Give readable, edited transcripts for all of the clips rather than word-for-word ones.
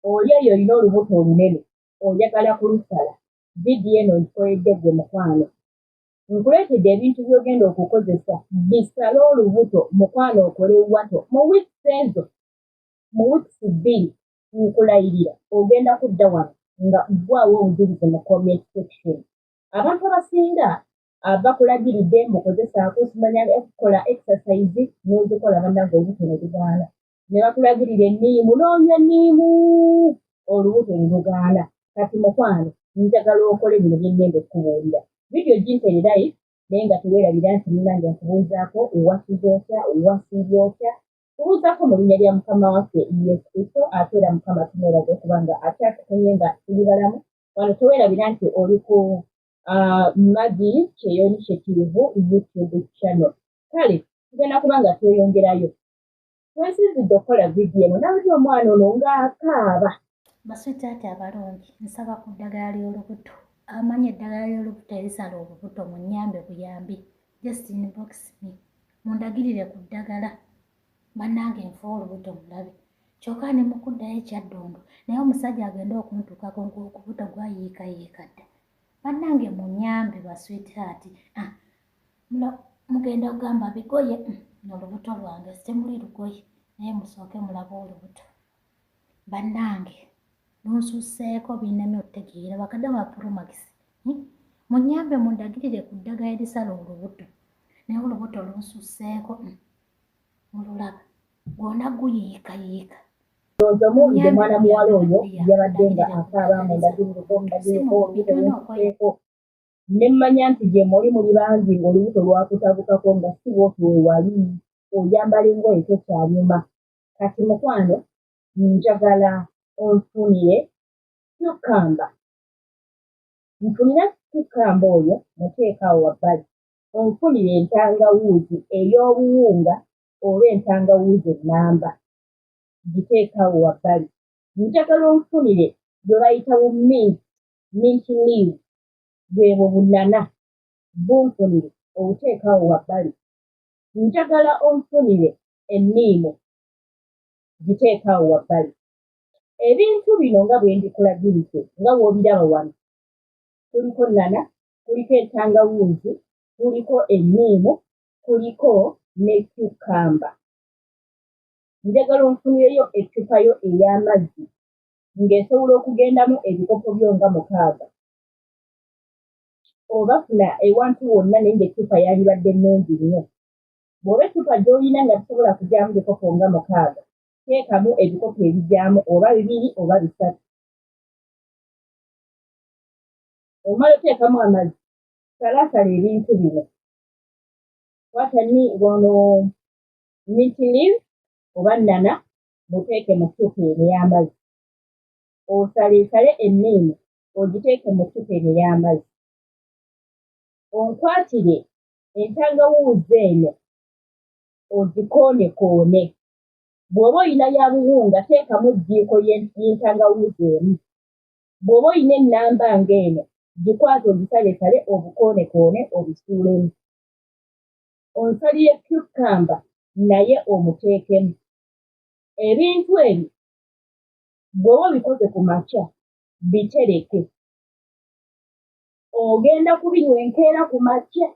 Oli eyo olina olubuto olunene oyagala kulusala, vidiyo eno ngikoledde ggwe mukwano. Nkuleetedde ebintu by'ogenda okukozesa bisale olubuto mukwano okole wato mu weeks ezo, mu weeks 2 nkulayirira ogenda kudda wano nga ggwaawo obujulizi mu comment section. Abantu abasinga bakulagiridde mbu kozesaako simanya kola exercise n'ozikola bannange olubuto ne lugaana. Ne bakulagirira enniimu n'onywa enniimu olubuto ne lugaana. Kati mukwano njagala okole bino bye ŋŋenda okukubuulira. Vidiyo gintere like naye nga teweerabira nti munnange nkubuuzaako wasuze otya, wasiibye otya, nkubuuzaako mu linnya lya Mukama waffe Yesu Kristo ate era Mukama tumwebaza okuba nga akyatukumye nga tuli balamu. Wano teweerabira nti oli ku Maggie Kyeyo Initiative YouTube channel. Kale tugenda kuba nga tweyongerayo. Twesinzidde okukola vidiyo eno nalabye omwana ono ng'akaaba. Baswitaati abalungi, nsaba ku ddagala ly'olubuto. Abamanyi eddagala ly'olubuto erisala olubuto munnyambe buyambi. Just inbox me. Mundagirire ku ddagala. Bannange nfa olubuto mulabe. Kyokka ne mu kuddayo e Kyaddondo naye omusajja agenda okuntuukako ng'okubuto gwayiikayiika dda. Bannange munnyambe ba sweetheart. Ah, mugenda kugamba bigoye olubuto lwange temuli lugoye naye musooke mulabe olubuto. Bannange lunsusseeko binnemye otutegeera bakadama Promax. Munnyambe mundagirire ku ddagala erisala olubuto naye olubuto lunsusseeko mululaba gwona guyiikayiika. Ndowooza omuwulidde mwana muwala oyo yabadde nga akaaba mundagirireko mundagirireko olubuto lunsusseeko. Ne mmanya nti gye muli muli bangi ng'olubuto lwakutabukako nga si bw'oti we wali oyambala engoye tokyanyuma. Kati mukwano njagala onfunire cucumber. Nfunira cucumber oyo muteeke awo wabbali. Onfunire entangawuuzi ey'obuwunga oba entangawuuzi ennamba giteeke awo wabbali. Njagala onfunire gwe bayita bu mint, mint leaves bwebwo bunana bunfunire obuteeke awo wabbali. Njagala onfunire enniimu giteeke awo wabbali. Ebintu bino nga bwe mbikulagiridde nga bw'obiraba wano kuliko nana, kuliko entangawuuzi, kuliko enniimu, kuliko ne cucumber. Njagala onfunireyo eccupa yo ey'amazzi ng'esobola okugendamu ebikopo byo nga 6. Oba funa ewantu wonna naye ng'eccupa yandibadde nnungi nnyo. Bw'oba eccupa gy'olina nga tosobola kugyamu bikopo nga 6, teekamu ebikopo ebigyamu oba 2 oba 3. Omala oteekamu amazzi, salaasala ebintu bino. Kwata ni wano mint leaf oba nnana muteeke mu ccupa eno ey'amazzi. Osaleesale enniimu ogiteeke mu ccupa eno ey'amazzi. Onkwatire entangawuuzi eno ogikoonekoone. Bw'oba olina ya buwunga teekamu jjiiko y'entangawuuzi emu. Bw'oba olina ennamba ng'eno gikwate ogisaleesale obukoonekoone obisuulemu. Onsalire cucumber naye omuteekemu. Ebintu ebyo bw'oba obikoze ku makya bitereke. Ogenda kubinywa enkeera ku makya,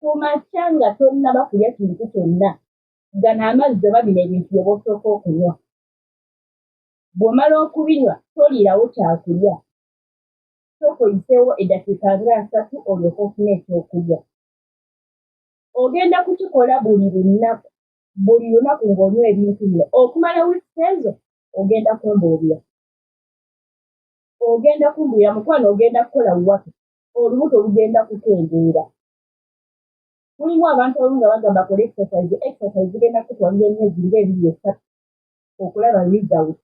ku makya nga tonnaba kulya kintu kyonna. Gano amazzi oba bino ebintu by'oba osooka okunywa. Bw'omala okubinywa toliirawo kyakulya. Sooka oyiseewo eddakiika nga 30 olyoke ofune ekyokulya. Ogenda kukikola buli lunaku, buli lunaku ng'onywa ebintu bino okumala weeks ezo ogenda kumbuulira. Ogenda kumbuulira mukwano ogenda kukola wato olubuto lugenda kukendeera. Mulimu abantu abamu nga bagamba kola exercise, exercise zigenda kukutwalira emyezi ng'ebiri esatu okulaba result.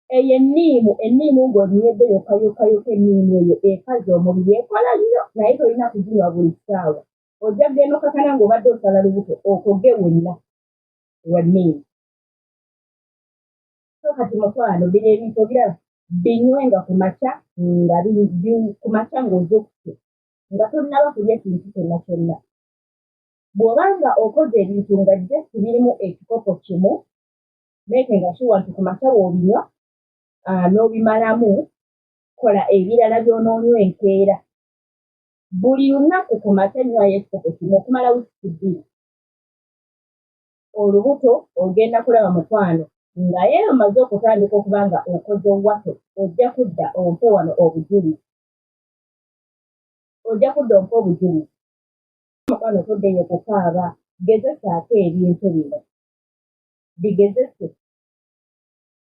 Eyo enniimu, enniimu ng'oginywedde yokka yokka yokka enniimu eyo ekaza omubiri ekola nnyo naye tolina kuginywa buli ssaawa. Ojja kugenda okkakkana ng'obadde osala lubuto okoge wonna lwa nniimu. So kati mukwano bino ebintu obiraba binywenga ku makya nga ku makya ng'ozuukuse nga tonnaba kulya kintu kyonna kyonna. Bw'oba nga okoze ebintu nga just birimu ekikopo kimu Making sure nti ku makya bw'obinywa n'obimalamu, kola ebirala by'onoonywa enkeera. Buli lunaku ku makya nywayo ekikopo kimu okumala wiiki 2. Olubuto ogenda kulaba mukwano nga ye omaze okutandika okuba nga okoze wato, ojja kudda ompe wano obujulizi, ojja kudda ompe obujulizi mukwano. Toddeyo kukaaba. Gezesaako ebintu bino, bigezese.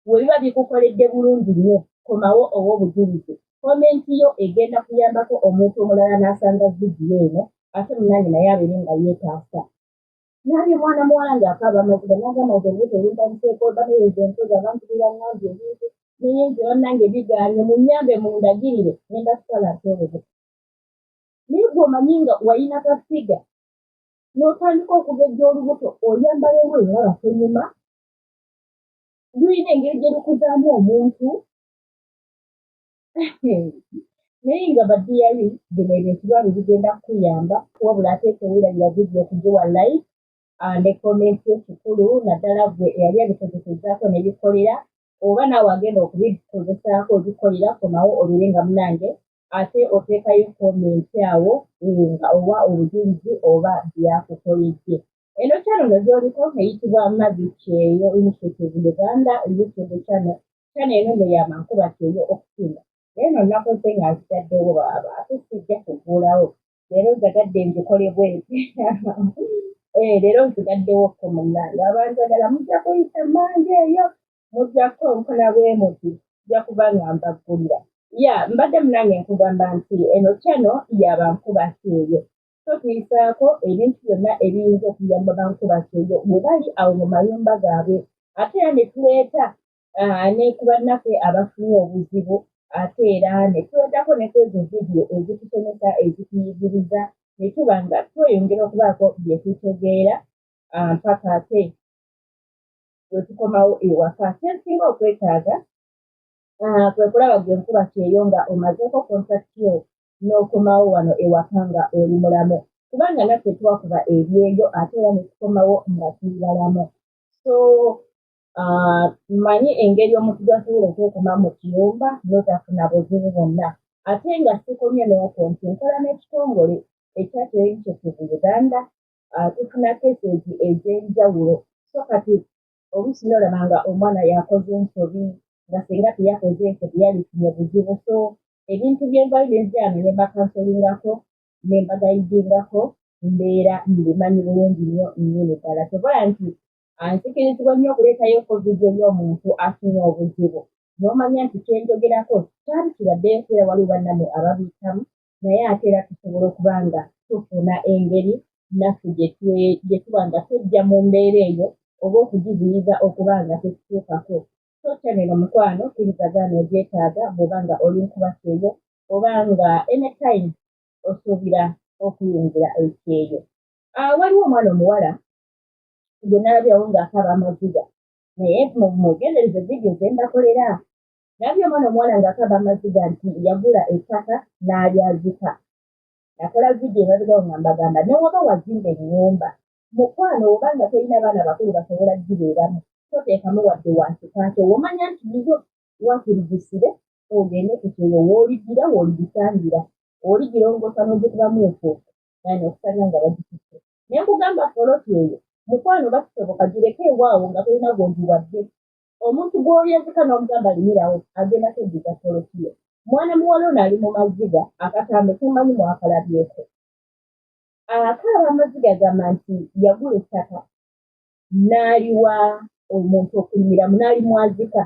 We biba bikukoledde bulungi nnyo, komawo ow'obujulizi. Comment yo egenda kuyambako omuntu omulala n'asanga vidiyo eno, ate munange naye abeere nga yeetaasa. Nabye mwana muwala ng'akaaba amaziga n'agamba nti olubuto oluntandiseeko baneereza enkozi, abantu biraŋŋambye ebintu, naye nze bannange bigaanye, munnyambe mundagirire ngenda kusala nti olubuto. Naye gwe omanyi nga wayina ka figure n'otandika okugejja olubuto, oyambala engoye olaba tonyuma, lulina engeri gye lukuzaamu omuntu. Naye nga ba dear, bino ebintu lwabi bigenda kukuyamba. Wabula ate teweerabira vidiyo okugiwa like ne comment yo kikulu, naddala gwe eyali abikozesezaako nebikolera, oba naawe agenda okubikozesaako obikolera. Komawo obeere nga munange ate oteekayo comment awo nga owa obujulizi oba byakukoledde. Eno channel no gy'oliko eyitibwa Mavi Kyeyo Initiative Uganda YouTube channel. Channel eno nno yamankuba kyeyo okusinga. Naye no nakoze nga nzitaddewo baaba, ate sijja kuggulawo leero, njagadde ngikole bweti. Leero nzigaddewo ko munnange. Abanjagala mujja kuyita mmange eyo, mujja kukonkona bwe muti, nja kuba nga mbaggulira. Ya mbadde munange nkugamba nti eno channel yabankuba kyeyo, so tuyisaako ebintu byonna ebiyinza okuyamba bankuba kyeyo bwe bali awo mu mayumba gaabwe, ate era ne tuleeta ne ku bannaffe abafunye obuzibu, ate era ne tuleetako ne ku ezo vidiyo ezitusomesa, ezituyigiriza, ne tuba nga tweyongera okubaako bye tutegeera mpaka ate we tukomawo ewaka. Kyensinga okwetaaga kwe kulaba gwe nkuba kyeyo nga omazeeko contract yo n'okomawo wano ewaka nga oli mulamu, kubanga naffe twakuba ebyeyo ate era ne tukomawo nga tuli balamu. So mmanyi engeri omuntu gy'asobola okwekuma mu kiyumba n'otafuna buzibu bwonna. Ate nga sikomye n'okwo nti nkola n'ekitongole ekya Kyeyo Initiative Uganda, tufuna cases ez'enjawulo. So kati oluusi n'olaba nga omwana yakoze ensobi, nga singa teyakoze ensobi yalifunye buzibu. So ebintu byenvayo nenzira ne mbacounselingako ne mbaguidingako, mbeera mbimanyi bulungi nnyo nnyini ddala. Kyovala nti nsikirizibwa nnyo okuleetayoko vidiyo y'omuntu afunye obuzibu, n'omanya nti kyenjogerako kyali kibaddeyo, era waliwo bannammwe ababiyitamu, naye ate era tusobola okuba nga tufuna engeri naffe gye tuba nga twejja mu mbeera eyo oba okugiziyiza okuba nga tetutuukako. So channel mukwano, kkiriza gaana ogyetaaga bw'oba nga oli nkuba kyeyo oba nga anytime osuubira okuyingira ekyeyo. Waliwo omwana omuwala gwe nalabyawo ng'akaaba amaziga, naye mwegendereze vidiyo ze mbakolera. Nalabye omwana omuwala ng'akaaba amaziga nti yagula ettaka n'alyazika. Nakola vidiyo emabegawo nga mbagamba, newaba wazimba ennyumba mukwano, oba nga tolina baana bakulu basobola gibeeramu, toteekamu wadde wansikaakyo. Womanya nti yiyo, waakiri gisibe ogende ku kyeyo, w'oligira w'oligisangira, oligirongoosa n'ogikubamu enfuufu nani okusanga nga bagitutte. Naye nkugamba poloti eyo mukwano bakisoboka gireke ewaawo nga tolina gw'ogiwadde. Omuntu gw'olyazika n'omugamba limirawo agenda kweddiza poloti yo. Mwana muwala ono ali mu maziga, akatambe temanyi mwakalabyeko, akaaba amaziga agamba nti yagula ettaka n'aliwa omuntu okulimiramu n'alimwazika,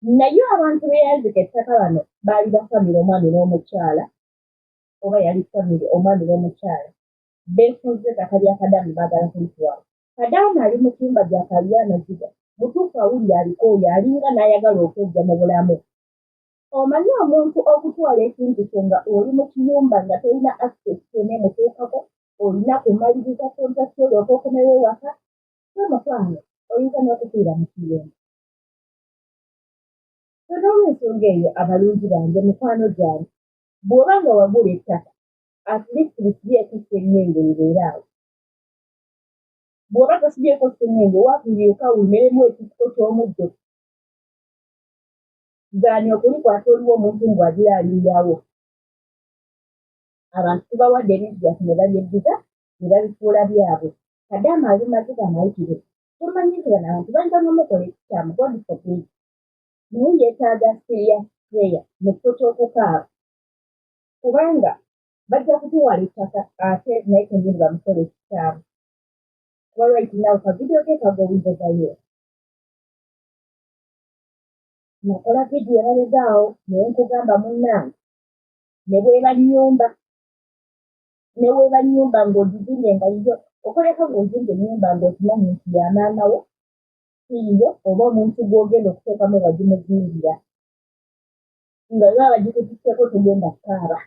naye abantu be yazika ettaka bano baali ba famire, omwami n'omukyala, oba yali famire, omwami n'omukyala beefunze ettaka lya Kadaama, baagala kulitwala. Kadaama ali mu kiyumba gy'akaabira amaziga. Mutuufu awulira alikooye, alinga n'ayagala okwejja mu bulamu. Omanyi omuntu okutwala ekintu kyo nga oli mu kiyumba nga tolina access yonna emutuukako, olina kumaliriza contract olyoka okomewo ewaka. So mukwano oyinza n'okufiira mu kiyumba. So n'olwensonga eyo, abalungi bange, mikwano gyange, bw'oba nga wagula ettaka, at least lisibyeko sengenge libeere awo. Bw'oba tosibyeko sseŋŋenge, waakiri eka wumeremu ekisiko ky'omuddo gaani okulikwata oliwo omuntu mbu agira ayiiyawo. Abantu tubawadde ebintu byaffe ne babyeddiza ne babifuula byabwe. Kadaama ali maziga mayitire. Tomanyi nti bano abantu bayinza n'omukola ekikyamu, God forbid. Naye yeetaaga serious prayer mu kifo ky'okukaaba. Kubanga bajja kutuwala ettaka ate naye kennyini bamukole ekikyamu. Kuba right now ka video ke kagowinze viral. Nakola vidiyo emabega awo naye nkugamba munnange ne bweba nnyumba ne weeba nnyumba ng'ogizimbye nga yiyo okoleka ng'ozimbye ennyumba ng'okimanyi nti ya maama wo si yiyo oba omuntu gw'ogenda okuteekamu wagimuzimbira nga baba bagikutisseko togenda kukaaba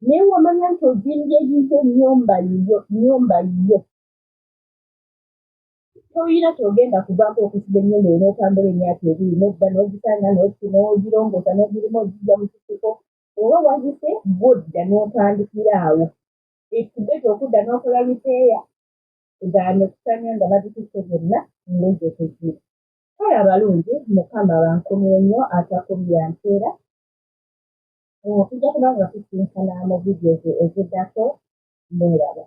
naye wamanya nti ozimbye yiyo nnyumba yiyo nnyumba yiyo Toyina kyogenda kuvaako okusiba ennyumba eyo n'otambula emyaka ebiri n'odda n'ogisanga n'ogirongoosa n'ogirima ogijja mu kisiko oba wazise gw'odda n'otandikira awo. It's better okudda n'okola repair than okusanya nga babitutte byonna ng'ozze kuziba. Kale abalungi Mukama abankumire nnyo atakumira mpeera. Tujja kuba nga tusisinkana mu videos eziddako mweraba.